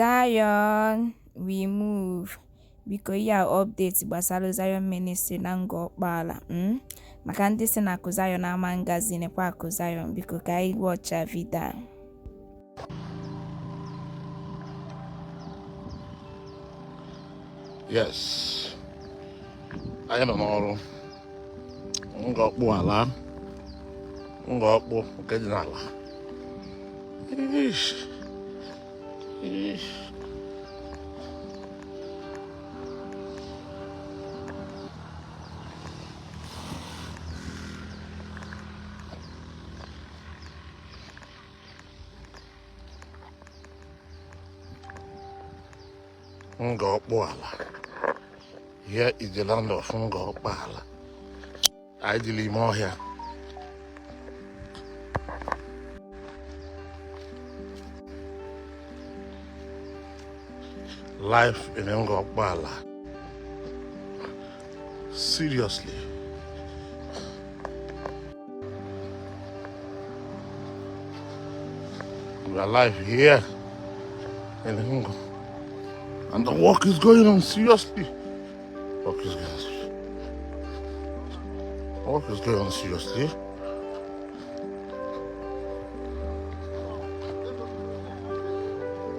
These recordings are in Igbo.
Zion we move. Biko ihe a update gbasara Zion Ministry na Ngor Okpala maka ndị si na Akụ Zion ama ngazi nekwa Akụ Zion. Biko ka anyị watcha video a. Yes. Anyị nọ n'ọrụ. Ngor Okpala. Ngor Okpu nke dị n'ala. Ish. Ish. Ngor Okpala. Here is the land of Ngor Okpala. Anyị dị n'ime ọhịa. Life in Ngor Okpala. Seriously. We are live here in Ngor. And the work is going on seriously. Work is going on. Work is going on seriously.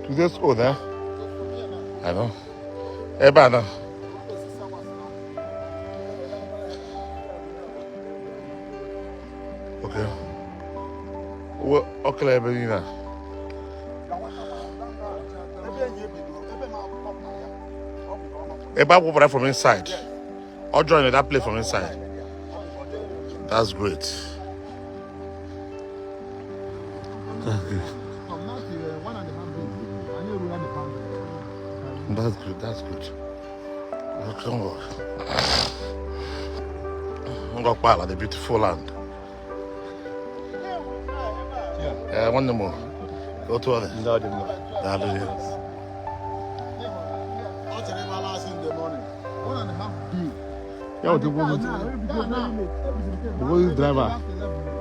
Today's old, eh? I know. Ebe a na. Okay. Well, okay, ebe niile a. Ebe a wụpụrụ from inside. Or join that place from inside. That's great. That's good. From now till 1.5 days, I need to the boundary. That's good. That's good. Welcome. Ngor Okpala, the beautiful land. Yeah, one more. Go to other. Daalụ. Ọ chere ebe ala asị in the morning. 1.5 days. Ya otekwu ozi driver.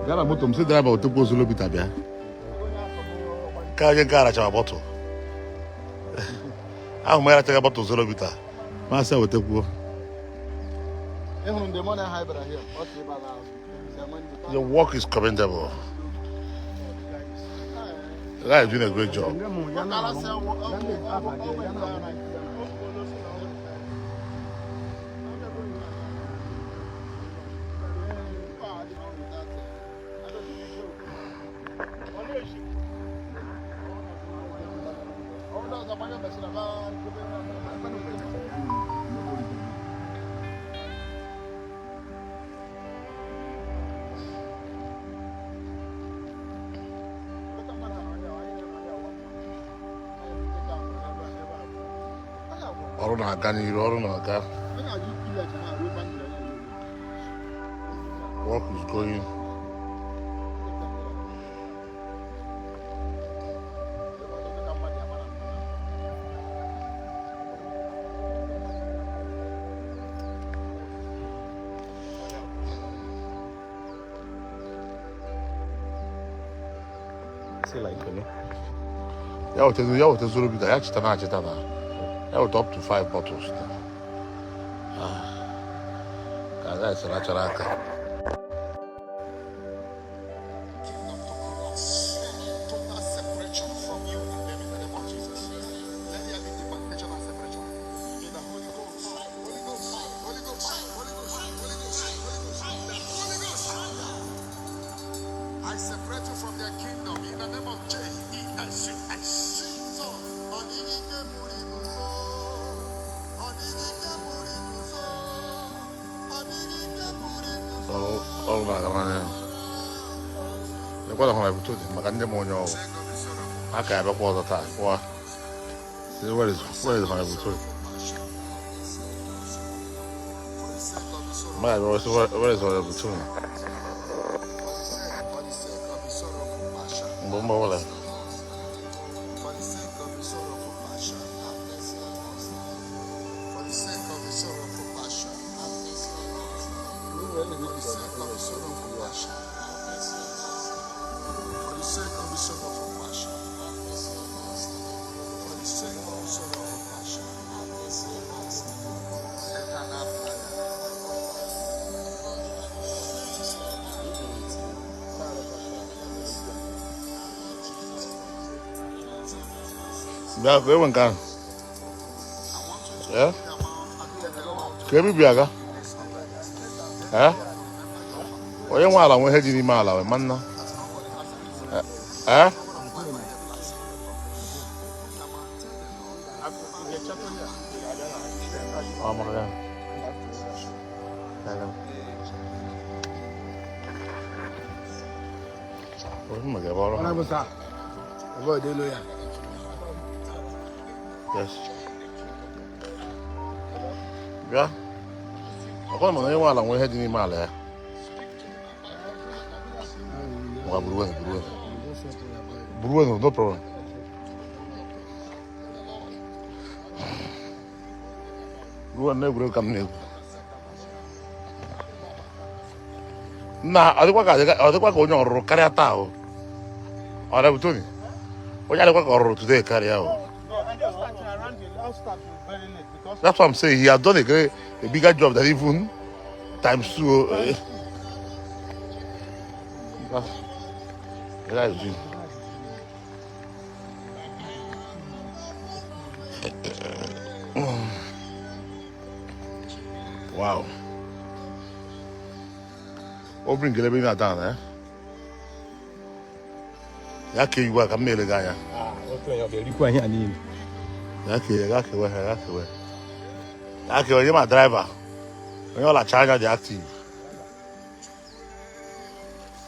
Gara moto m sị driver otekwu ozolo bita bịa. Ka onye nke arachara bottle. Ahụ m arachaghị bottle zoro bita. Masị wetekwuo. Ị hụrụ in the morning ha bịara here, ọ chere ebe ala asị. The work is commendable. The guy is doing a great job. Ọrụ na-aga n'iru, ọrụ na-aga. Work is going. Say like, you know. Ya weta zoro bita, ya cheta na acheta na. Ya weta up to 5 bottles. Ah. Ka guys rachara aka. Kingdom to collapse. Total separation from you and them in the name of Jesus. Let there be demarcation and separation. In the Holy Ghost, Holy Ghost, Holy Ghost, Holy Ghost, Holy Ghost, Holy Ghost, the Holy Ghost. I separate you from their kingdom in the name of J-E-S-U-S. Jesus. Ọrụ ọrụ na-aga n'anya. Lekwa na hụrụ dị maka ndị ma onye ọrụ. Ha ka abịakwa ọzọ taa. Kwa. See, where is Honorable Tony? My, where is Honorable Tony? For the sake of his sorrowful passion. Mgbe mgbe ọbụla. For the sake of his sorrowful passion, have mercy on us. For the sake of his sorrowful passion, have mercy on us. For the sake of his sorrowful passion, have mercy on us. For the sake of his sorrowful passion, have mercy on us. For the sake Bịa ka enwe nke ahụ. Ee? Ka ebe bi aga? Ee? Onye nwe ala nwe ihe dị n'ime ala wee ma nna. Ee? Ọ maka ya. Ya, ya. Onye mma ga-ebe ọrụ ha. Honorable sir, avoid elu ya. Yes. Bịa. Ọkwa mana onye nwe ala nwe ihe dị n'ime ala ya. Ngwa buru wenu, buru wenu. Buru wenu, no problem. Buru wenu na-egwuregwu ka m na-egwu. Nna, ọ dịkwa ka onye ọrụrụ karịa taa o. Ọ dị Tony. Onye adịkwa ka ọrụrụ today karịa o. No, and just starting around the last start very late because That's what I'm saying. He has done a bigger job than even times two. That is it. Wow. O bring everything down, eh? Ya ka iwu a ka m na-ele gị anya. Otu onye ọ ga-erikwa ihe a niile? Ya ka ya kewe ha, ya kewe. Ya kewe onye ma driver. Onye ọlacha anya dị active.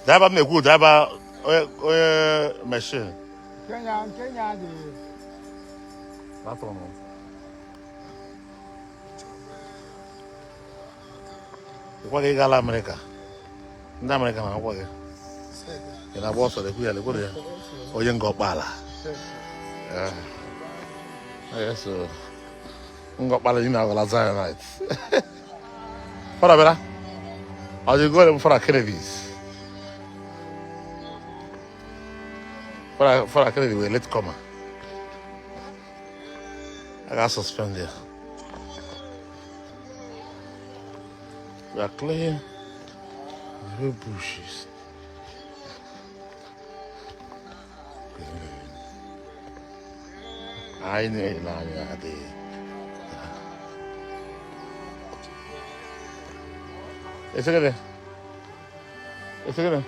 Driver m na-ekwu driver onye machine. Kenya, Kenya dị. That one. Ịkwa gị gala Amerịka. Ndị Amerịka na-akwa gị. Ị na-agba ọsọ lekwu ya lekwuru ya. Onye nga ọkpala. Yes, so. Nga ọkpala ị na-agwala Zionite. Fara bịara. Ọ dị go Fara Kennedy's. Fara Kennedy were late comer. I got suspended. We are clearing the whole bushes. I know I Ese gịnị? Ese gịnị?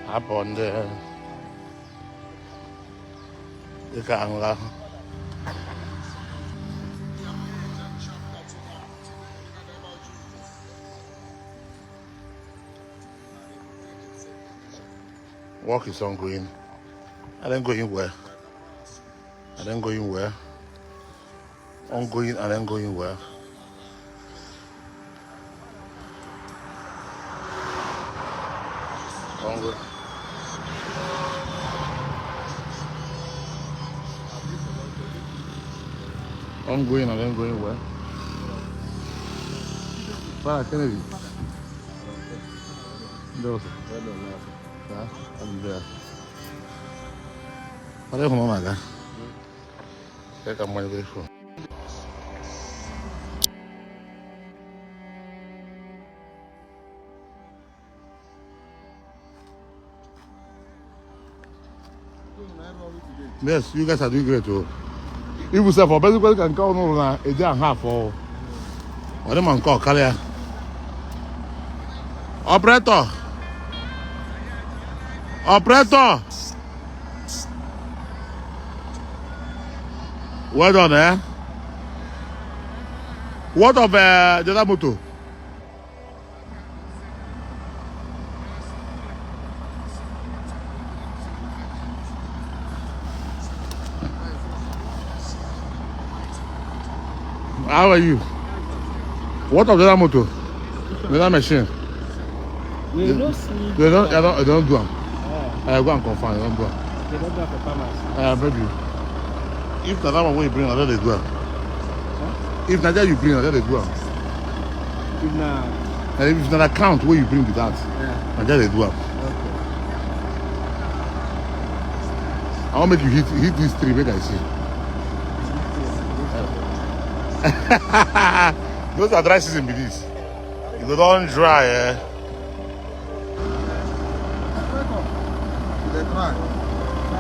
Hapụ ndị dịka aṅụrụ ahụ. Work is ongoing. And then going well. And then going well. Ongoing and then going well. Ongoing. Ongoing and then going well. Father Kennedy. Those. Yeah, I'm there. Father, come on, my guy. Come on, go. Yes, you guys are doing great too. If you say for basically can count on a day and a half or them man call carrier. Operator. Operator. Well done, eh? What of the other motor? How are you? What of the other motor? The other machine? We no see. They don't do them. I go and confirm, they don't do them. They don't do am for farmers. Maybe. If na that one wey you bring, na there they do am. If na there you bring, na there they do am. If na And if na the account wey you bring be that, na there they do am. Okay. I wan make you hit this tree, make I see. Those are dry season be this. You go don dry, eh? They try.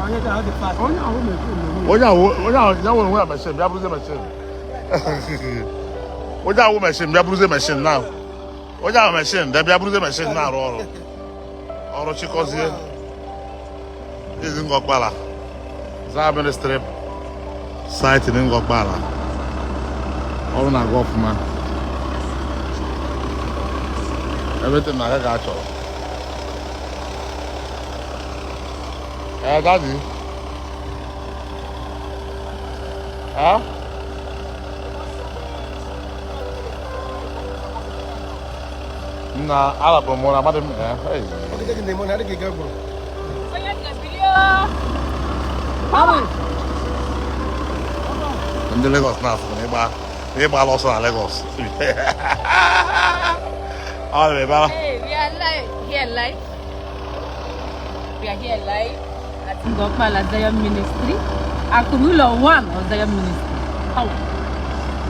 Onye ahụ dị fast. Onye ahụ machine na-enwe. Onye ahụ onye ahụ ya nwere onwe ya machine bịa bụrụzie machine. Onye ahụ machine bịa bụrụzie machine now. Onye ahụ machine bịa bụrụzie machine na-arụ ọrụ. Ọrụ chịkọzie. Izi Ngor Okpala. Zion Ministry site in Ngor Okpala. Ọrụ na-aga ọfụma. Everything na-aga ka a chọrọ. Eh, daddy. Huh? Nna alapụrụ m ụra amadị m eh, hey. Ọdịdị gị na-eme na adịghị gị gwụrụ. Power. Ndị Lagos na-afụ na ịgba na ịgbala ọsọ na Lagos. Ọ na-ebe a. Hey, we are live here live. We are here live at Ngor Okpala Zion Ministry. Akurulo 1 of Zion Ministry. Power.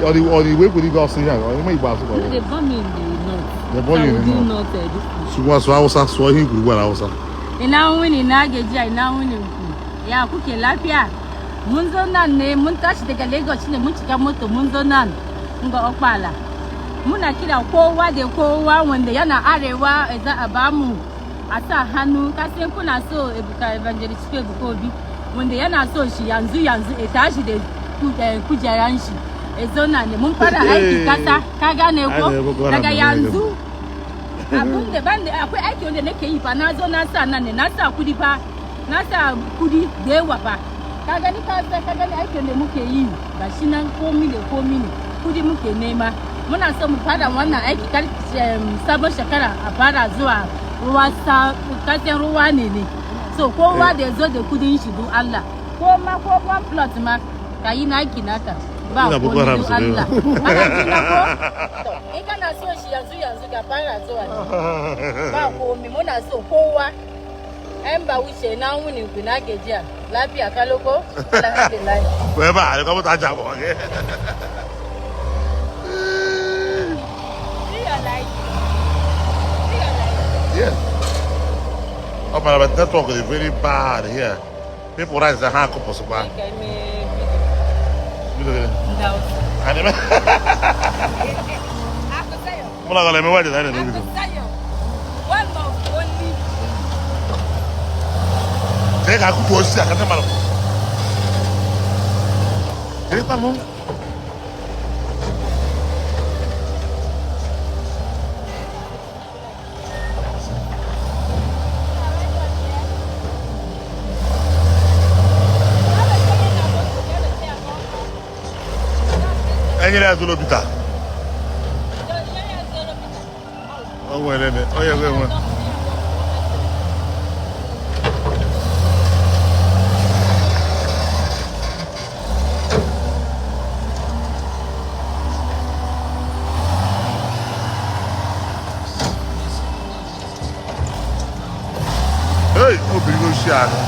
Ọ dị igwe ekwere igwe ọsọ ihe a, ọ ime igbo asụ No, they born me in the north. They born you in the So I will do north. not, this thing. Sụọ sụọ Hausa, sụọ ihe ikwuru ugbu a na Hausa. Ina wuni na gajiya ina wuni ku. Ya kuke lafiya? Mun zo nan ne mun tashi daga Lagos ne mun shiga moto mun zo nan Ngor Okpala. Muna kira kowa da kowa wanda yana arewa za a bamu a sa hannu kasan kuna so Ebuka Evangelist Ebuka Obi wanda yana so shi yanzu yanzu ya tashi da kujeran shi ya zauna ne mun fara aiki kasa ka gane ko Ai, Boko Haram daga ne. Yanzu abun da ban da akwai aiki wanda nake yi fa na zo na sa nan ne na sa kudi fa na sa kudi da yawa fa ka gani ka gani aikin da muke yi ga shi nan komi da komi ne kudi muke nema muna so mu fara wannan aiki kar sabon shekara a fara zuwa ruwa sa kasan ruwa ne ne so kowa da ya zo da kudin shi don Allah ko ma ko one plot ma ka yi naki naka ba Ina Boko komi Haram don su da yawa. Allah ana jina ko to in kana so shi yanzu yanzu ka fara zuwa ba komi muna so kowa yan ba wuce na wuni ku na gajiya lafiya kalau ko alhamdulillah. Wee ebe a, alịkọ moto aja abụọ gị. See your life. See your life. Yeah. Oh, but network is very bad here. People rise their hand akụpụsịkwa. Ka eme video. Video gịnị? Ndị Hausa. A na-eme Akụ Zion. mụ na gị na-eme wedding, anyị na-eme Akụ video. Zion. One of only. Jee ka akụkụ osisi a ka ndị mmadụ. Jee kwa mụ. Enyere ya zolo Peter. O nwere ebe, onye nwe nwe. Hey, o biri n'oshi aka.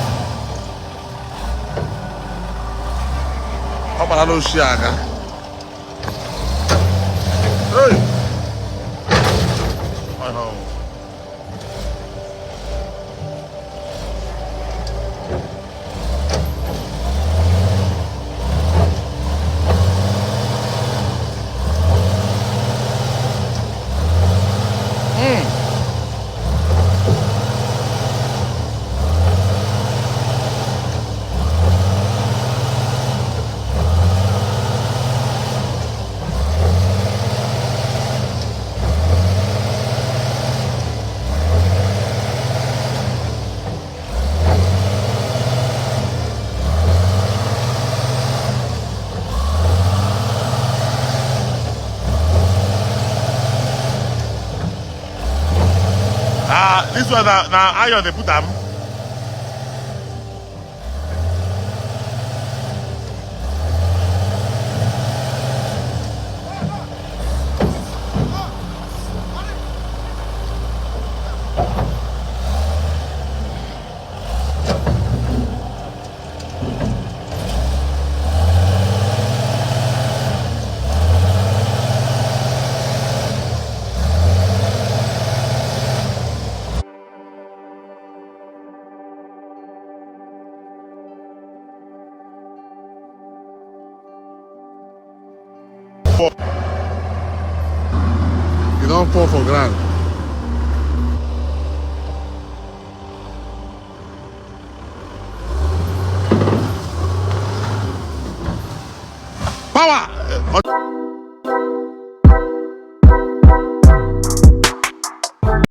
Ọ gbara n'oshi aka. Hey! Ọ nọ. Ah, this one na iron dey put am. Fall. E don fall for ground. Power!